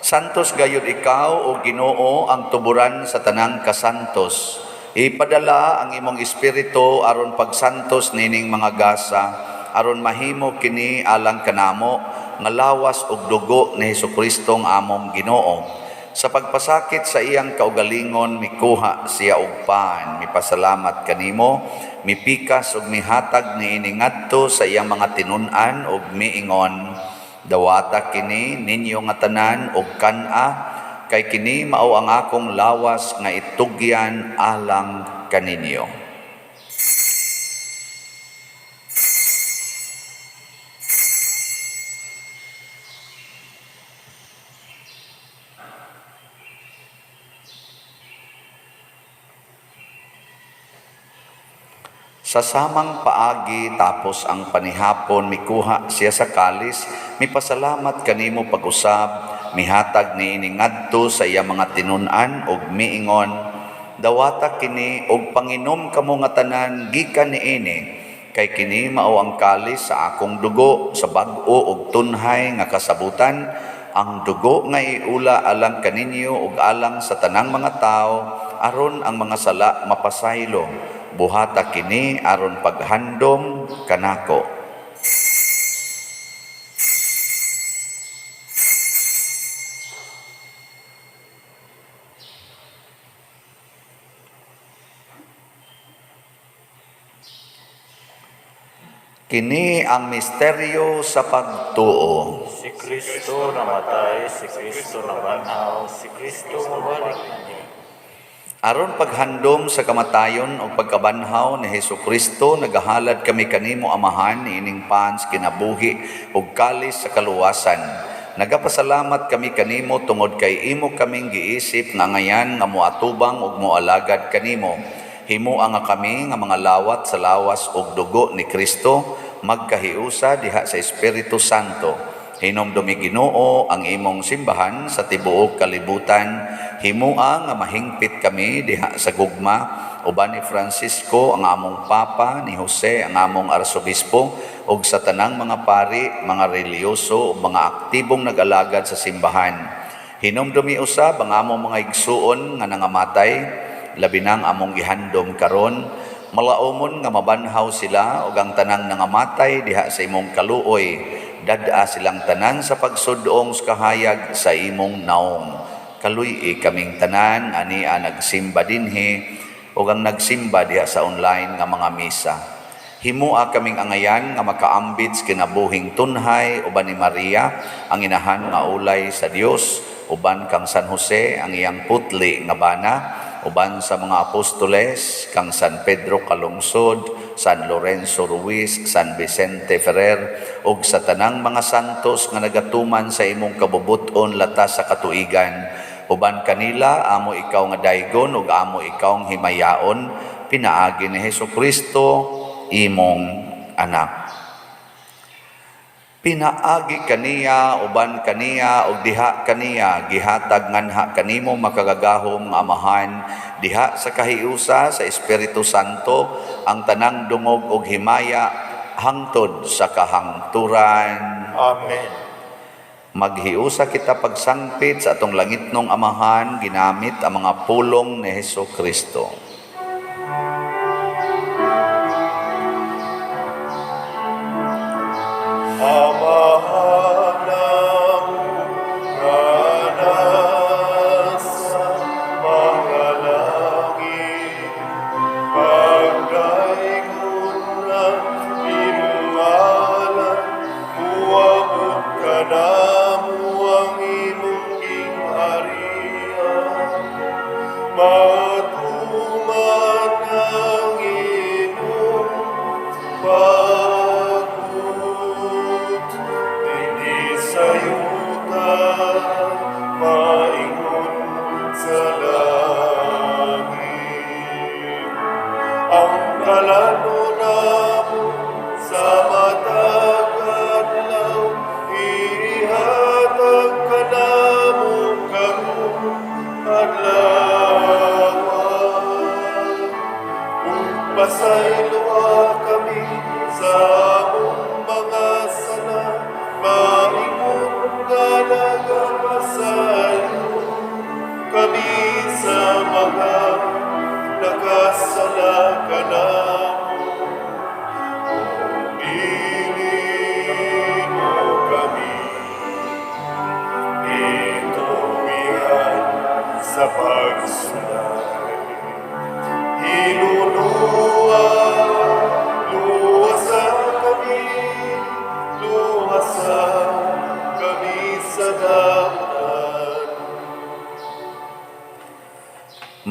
Santos gayud ikaw o Ginoo ang tuburan sa tanang kasantos. Ipadala ang imong espiritu aron pagsantos nining mga gasa, aron mahimo kini alang kanamo nga lawas ug dugo ni Hesukristo ang among Ginoo. Sa pagpasakit sa iyang kaugalingon mikuha siya og pan, mipasalamat kanimo, mipikas ug mihatag niini ngadto sa iyang mga tinun-an ug miingon: Dawata kini ninyo nga tanan og kan-a, kay kini mao ang akong lawas nga itugyan alang kaninyo. Sa samang paagi tapos ang panihapon mikuha siya sa kalis, mipasalamat kanimo pag-usab, mihatag niini ngadto sa iya mga tinun-an ug miingon: Dawata kini og panginom kamo nga tanan gikan niini, kay kini mao ang kalis sa akong dugo sa bag-o ug tunhay nga kasabutan, ang dugo nga iula alang kaninyo ug alang sa tanang mga tawo aron ang mga sala mapasaylo. Buhata kini aron paghandom kanako. Kini ang misteryo sa pagtuo. Si Kristo namatay, si Kristo nabanhaw, si Kristo mobalik na. Aron paghandom sa kamatayon o pagkabanhaw ni Hesukristo, nagahalad kami kanimo Amahan niining pans kinabuhi ug kalis sa kaluwasan. Nagapasalamat kami kanimo tungod kay imo kaming giisip nga ngayan nga moatubang ug moalagad kanimo. Himoa nga kami nga mga lawat sa lawas ug dugo ni Kristo, magkahiusa diha sa Espiritu Santo. Hinomdumi Ginoo ang imong simbahan sa tibuok kalibutan. Himoa nga mahingpit kami diha sa gugma uban ni Francisco ang among Papa, ni Jose ang among Arsobispo, ug sa tanang mga pari, mga relihiyoso ug mga aktibong nag-alagad sa simbahan. Hinomdumi usab ang among mga igsuon nga nangamatay, labi nang among gihandom karon, malaumon nga mabanhaw sila ug ang tanang nangamatay diha sa imong kaluoy. Dad-a silang tanan sa pagsudong sa kahayag sa imong naong. Kaluy-i kaming tanan ani ang nagsimba dinhi ug ang nagsimba diha sa online nga mga misa. Himoa kaming angayan nga makaambit sa kinabuhing tunhay uban ni Maria ang inahan nga ulay sa Dios, uban kang San Jose ang iyang putli nga bana, uban sa mga apostoles kang San Pedro Calungsod, San Lorenzo Ruiz, San Vicente Ferrer, ug sa tanang mga santos nga nagatuman sa imong kabubuton latas sa katuigan. Uban kanila amo ikaw nga daygon ug amo ikaw ang himayaon, pinaagi ni Hesukristo imong anak. Pinaagi kaniya, uban kaniya, ug diha kaniya, gihatag nganha kanimo makagagahom nga Amahan, diha sa kahiusa sa Espiritu Santo, ang tanang dungog ug himaya hangtod sa kahangturan. Amen. Maghiusa kita pagsangpit sa atong langitnong Amahan, ginamit ang mga pulong ni Hesukristo. Amahan nga nasa mga langit, pagdaygon ang imong ngalan, muabot kanamo ang imong gingharian. Matuman ang imong pagbuot dinhi sa yuta.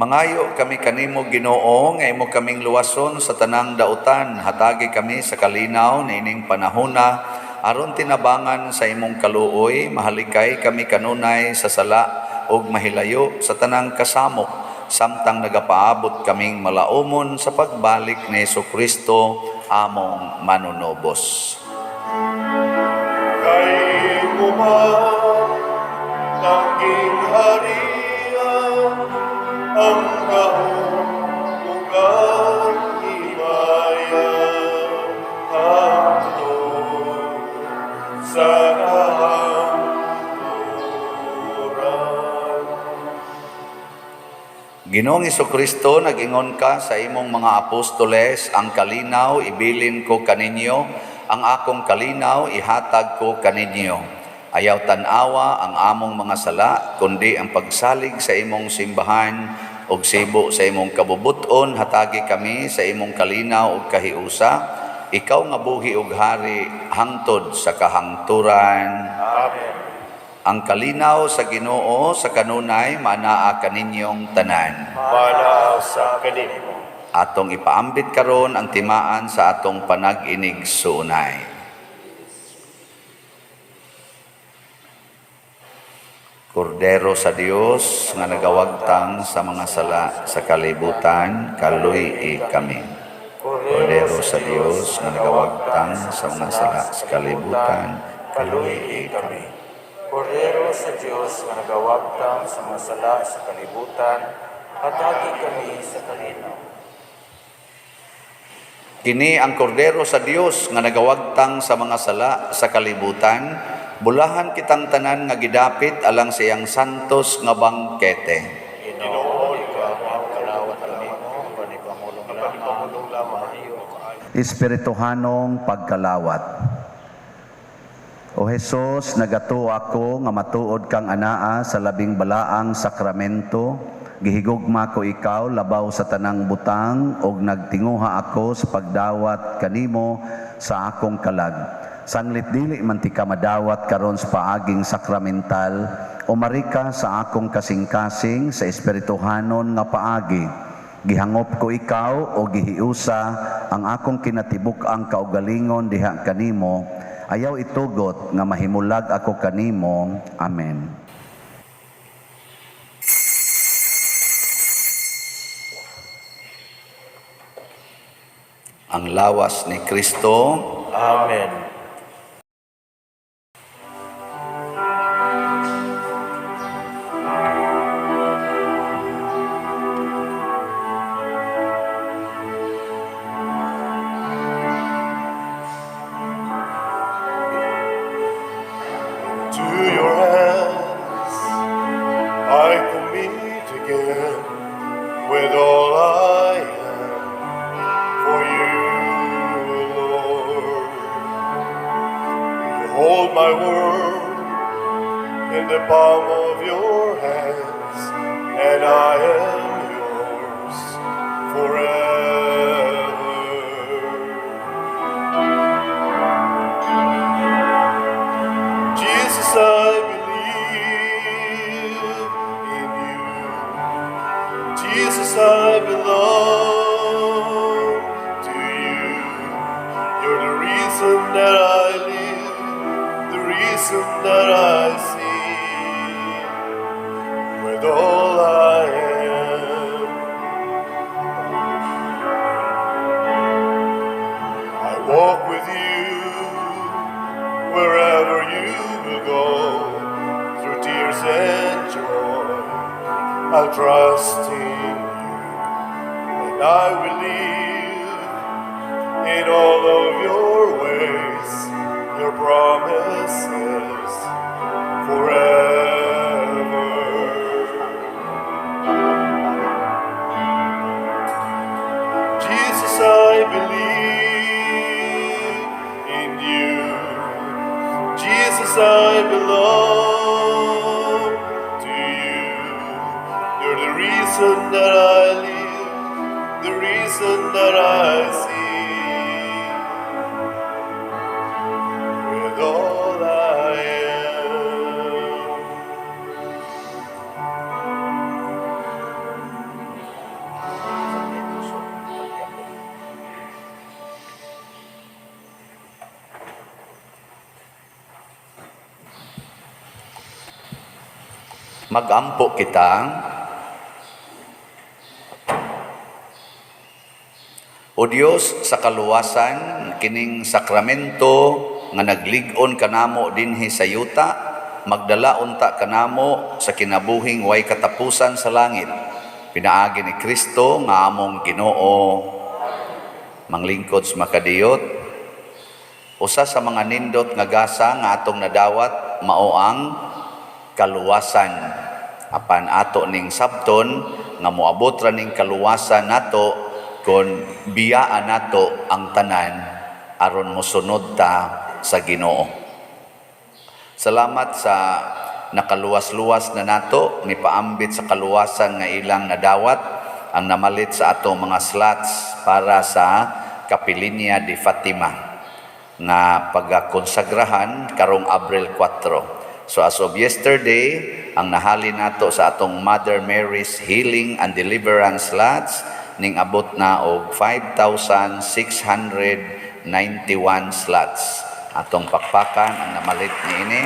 Mangayo kami kanimo, Ginoo, nga imo kaming luwason sa tanang dautan. Hatagi kami sa kalinaw niining panahona aron tinabangan sa imong kaluoy, mahalikay kami kanunay sa sala ug mahilayo sa tanang kasamok samtang nagapaabot kaming malaumon sa pagbalik ni Hesukristo among manunubos. Kay imo man ang gingharian, ang gahom ug ang himaya, hangtod sa kahangturan. Ginoong Kristo, nag-ingon ka sa imong mga apostoles, "Ang kalinaw ibilin ko kaninyo, ang akong kalinaw ihatag ko kaninyo." Ayaw tan-awa ang among mga sala, kundi ang pagsalig sa imong simbahan ug sibo sa imong kabubuton, hatagi kami sa imong kalinaw ug kahiusa. Ikaw nga buhi ug hari hangtod sa kahangturan. Amen. Ang kalinaw sa Ginoo sa kanunay manaa kaninyong tanan. Manaa sa kanimo. Atong ipaambit karon ang timaan sa atong panag-inigsuonay. Kordero sa Dios nga nagawagtang sa mga sala sa kalibutan, kaluy-i kami. Kordero sa Dios nga nagawagtang sa mga sala sa kalibutan, kaluy-i kami. Kordero sa Dios nga nagawagtang sa mga sala sa kalibutan, hatagi kami sa kalinaw. Kini ang Kordero sa Dios nga nagawagtang sa mga sala sa kalibutan, bulahan kitang tanan nga gidapit alang sa iyang santos nga bangkete. Ginoo, ikaw ang kalawat kanimo, apan ipamulong lamang, maayo. Espirituhanong pagkalawat. O Hesus, nagatuo ako nga matuod kang anaa sa labing balaang sakramento. Gihigugma ko ikaw labaw sa tanang butang ug nagtinguha ako sa pagdawat kanimo sa akong kalag. Sanglit dili man tika madawat karon sa paaging sakramental, umari ka sa akong kasing-kasing sa espirituhanon nga paagi. Gihangop ko ikaw o gihiusa ang akong kinatibuk-ang kaugalingon diha kanimo. Ayaw itugot nga mahimulag ako kanimo. Amen. Ang lawas ni Kristo. Amen. To your hands I commit again with all I am for you, Lord. You hold my world in the palm of your hands, and I am yours forever. Jesus, I believe in you. Jesus, I belong to you. You're the reason that I live, the reason that I sing. With all I am, I walk with you wherever you will go, through tears and joy. I'll trust in you, and I will live in all of your ways, your promises forever. Jesus, I believe in you. Jesus, I belong to you. You're the reason that I live, the reason that I sing. With all I am. Magampo kita. O Dios, sa kaluwasan kining sakramento nga naglig-on kanamo dinhi sa yuta, magdala unta kanamo sa kinabuhing way katapusan sa langit. Pinaagi ni Kristo nga among Ginoo. Manglingkod sa makadiyot, usa sa mga nindot nga gasa nga atong nadawat mao ang kaluwasan. Apan ato ning sabton nga moabot ra ning kaluwasan nato kon biyaan nato ang tanan aron mosunod ta sa Ginoo. Salamat sa nakaluwas-luwas na nato, mipaambit sa kaluwasan nga ilang nadawat ang namalit sa atong mga slots para sa Kapilinya de Fatima nga pagkonsagrahan karong Abril 4. So as of yesterday, ang nahali nato sa atong Mother Mary's Healing and Deliverance slots ning abot na og 5,691 slots. Atong pakpakan ang namalit niini,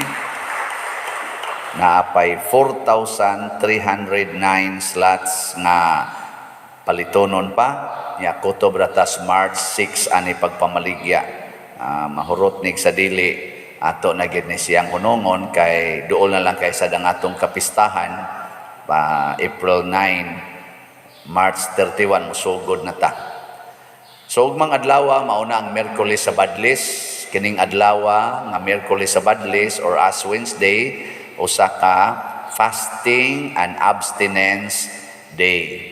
naapay 4,309 slots nga palitonon pa nya kutob ra tas March 6 ani pagpamaligya. Mahurot nig sa dili ato na gid ni siyang hunongon kay duol na lang kay sa atong kapistahan pa April 9, March 31 musugod na ta. So ugmang adlaw mauna ang Miyerkules sa Badlis. Kining adlaw nga Miyerkules sa Badlis or Ash Wednesday, usa ka fasting and abstinence day.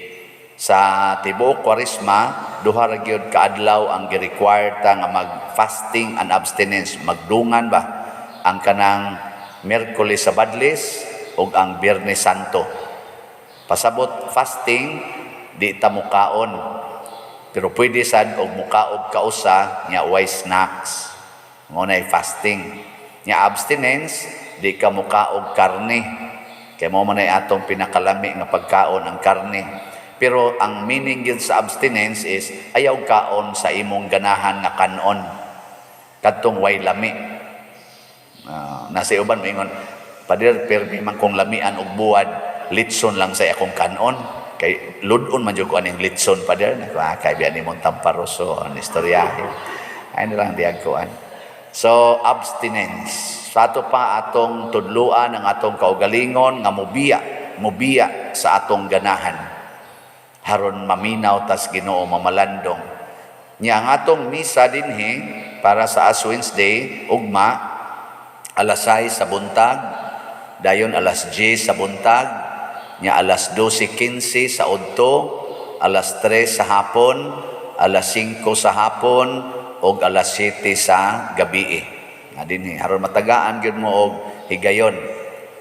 Sa tibuok Kwaresma, duha ra gyud ka adlaw ang gi-require ta nga mag-fasting and abstinence, magdungan ba, ang kanang Miyerkules sa Badlis ug ang Biyernes Santo. Pasabot fasting, di ta mukaon. Pero pwede sad og mukaog kausa nya way snacks. Mao nay fasting. Nya abstinence, di ka mukaog karne. Kay mao man ay atong pinakalami nga pagkaon ang karne. Pero ang meaning gyud sa abstinence is ayaw kaon sa imong ganahan nga kanon. Kadtong way lami. Nasa uban moingon, "Pader, permi man kong lamian og buwad, litson lang sa akong kanon. Kay ludon man jud ko aning litson, pader." Nako, kay biya nimong tamparoso ang istoryahe. Ay na lang diag kuan. So abstinence. Sa ato pa atong tudluan ang atong kaugalingon nga mubiya sa atong ganahan. Haron maminaw tas Ginoo, mamalandong. Nya ang atong misa dinhi para sa Ash Wednesday ugma alas 6 sa buntag, dayon alas 10 sa buntag, nya alas 12:15 sa udto, alas 3 sa hapon, alas 5 sa hapon ug alas 7 sa gabi. Nga dinhi aron matagaan gyud mo og higayon.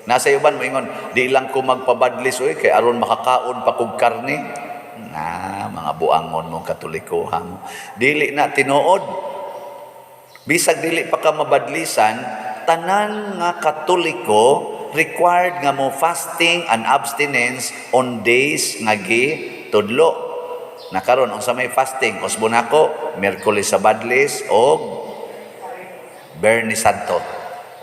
Nasa uban moingon, "Di lang ko magpabadlis oy kay aron makakaon pa kog karne." Na mga buangon mong Katoliko ha mo. Dili na tinuod. Bisag dili pa ka mabadlisan, tanan nga Katoliko required nga mo fasting and abstinence on days nga gitudlo. Na karon unsa may fasting? Usbon nako, Miyerkules sa Badlis og Biyernes Santo.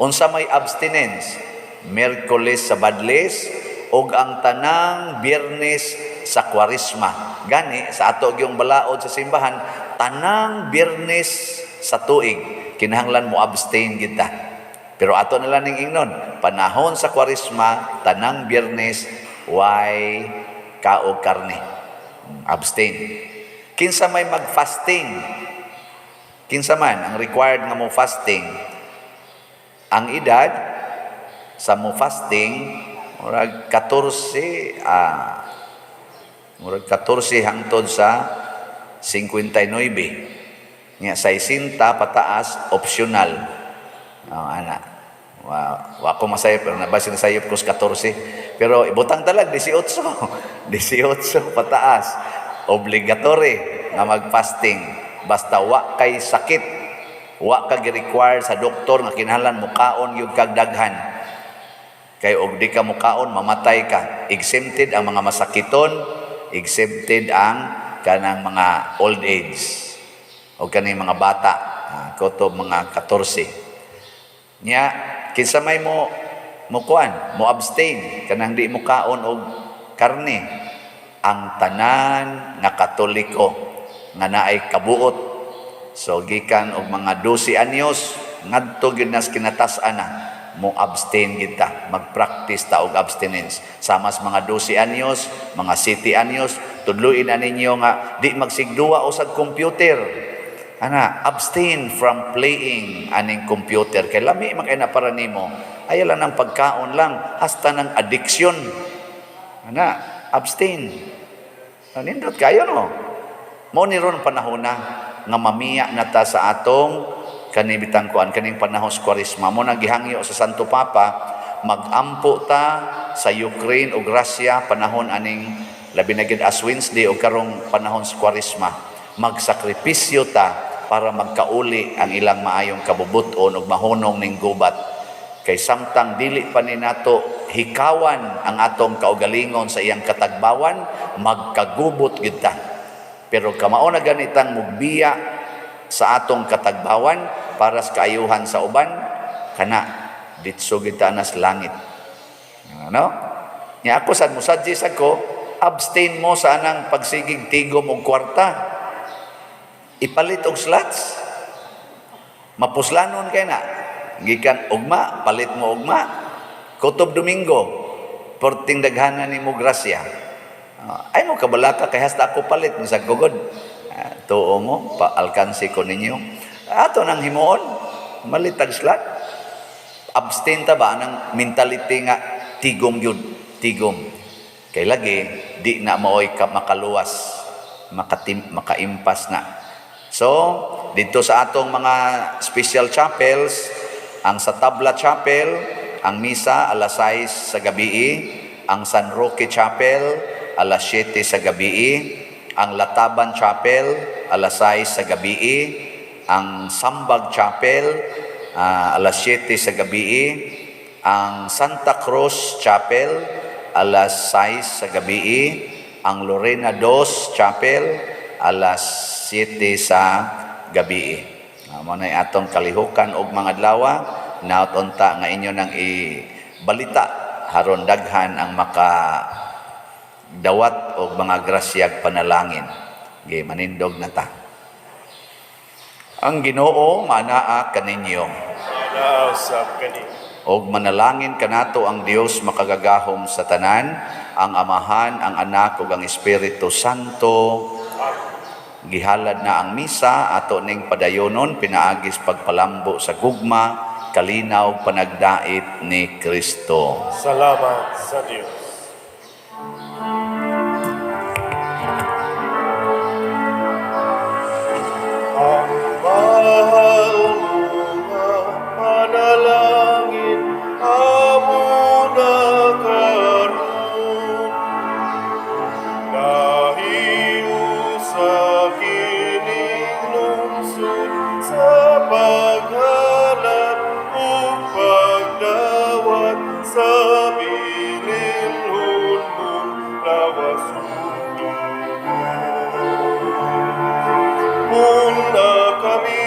Unsa may abstinence? Miyerkules sa Badlis og ang tanang Biyernes sa Kwaresma. Gani sa ato gyung balaod sa simbahan, tanang Biyernes sa tuig kinahanglan mo abstain kita. Pero ato nila ning ingnon, panahon sa Kwaresma, tanang Biyernes way kaog karne. Abstain. Kinsa may mag-fasting? Kinsa man ang required nga mo fasting? Ang edad sa mo fasting murag 14, murag 14 hangtod sa 59. Nya 60 pataas optional. Oh, ana. Wa ko masayop pero nabasi na sayop ko sa 14. Pero ibutang talag 18. 18 pataas. Obligatory nga mag-fasting. Basta wa kay sakit, wa ka gi-require sa doktor nga kinahanglan mukaon gyud kag daghan. Kay og di ka mukaon mamatay ka. Exempted ang mga masakiton, exempted ang kanang mga old age o kaning mga bata, kutob mga 14. Nya kinsa may mo Mo kuan, mo abstain kanang di mo kaon og karne. Ang tanan nga Katoliko nga naay kabuot, so gikan og mga 12 anyos ngadto gyud nas kinatas-an na mo abstain gid ta, magpractice ta og abstinence. Sama sa mga 12 anyos, mga 7 anyos, tudluin na ninyo nga di magsigduwa usag computer. Ana, abstain from playing aning computer kay lami man kay na para nimo. Ayaw lang ng pagkaon lang, hasta ng addiction. Ana, abstain. Nindot kayo, no? Mo ni ron panahon na nga mamiya na ta sa atong kanibitang kuan, kaning panahon sa Kwaresma. Mo nang gihangyo sa Santo Papa, magampo ta sa Ukraine ug Russia panahon aning labi na gid as Wednesday ug karong panahon sa Kwaresma. Magsakripisyo ta para magkauli ang ilang maayong kabubuton ug mahunong ning gubat. Kay samtang dili pa ni nato hikawan ang atong kaugalingon sa iyang katagbawan, magkagubot gyud ta. Pero kamao na ganitang mugbiya sa atong katagbawan para sa kaayuhan sa uban, kana ditso gyud ta nas langit. Ano? Nya ako sad mo-suggest ako, abstain mo sa anang pagsigig tigom og kwarta. Ipalit og slots. Mapuslanon kay na. Gikan ugma, palit mo ugma. Kutob Domingo, porting daghanan nimo grasya. Ay mo kabalaka kay hasta ako palit mo sa gugod. Tuo mo, pa alkansi ko ninyo. Ato nang himuon, malitag slot. Abstain ta ba ng mentality nga tigom yun, tigom. Kay lagi, di na maoy ka makaluwas, makaimpas na. So, dito sa atong mga special chapels, ang sa Tabla Chapel, ang misa alas 6 sa gabi, ang San Roque Chapel alas 7 sa gabi, ang Lataban Chapel alas 6 sa gabi, ang Sambag Chapel alas 7 sa gabi, ang Santa Cruz Chapel alas 6 sa gabi, ang Lorena Dos Chapel alas 7 sa gabi. Mo na atong kalihukan og mga adlaw, naot unta nga inyo nang ibalita haron daghan ang maka dawat og mga grasyag panalangin. Gi manindog na ta. Ang Ginoo manaa kaninyo. Manaa usab kanimo. Og manalangin kanato ang Dios makagagahom sa tanan, ang Amahan, ang Anak ug ang Espiritu Santo. Gihalad na ang misa ato ning padayonon pinaagis pagpalambo sa gugma, kalinaw, panagdait ni Kristo. Salamat sa Dios. Ang mahal mo nga panalangin amo na karon, nahiusa kining lungsod sa paghanap ug pagdawat sa bilinhon mong lawas ug dugo. Una kami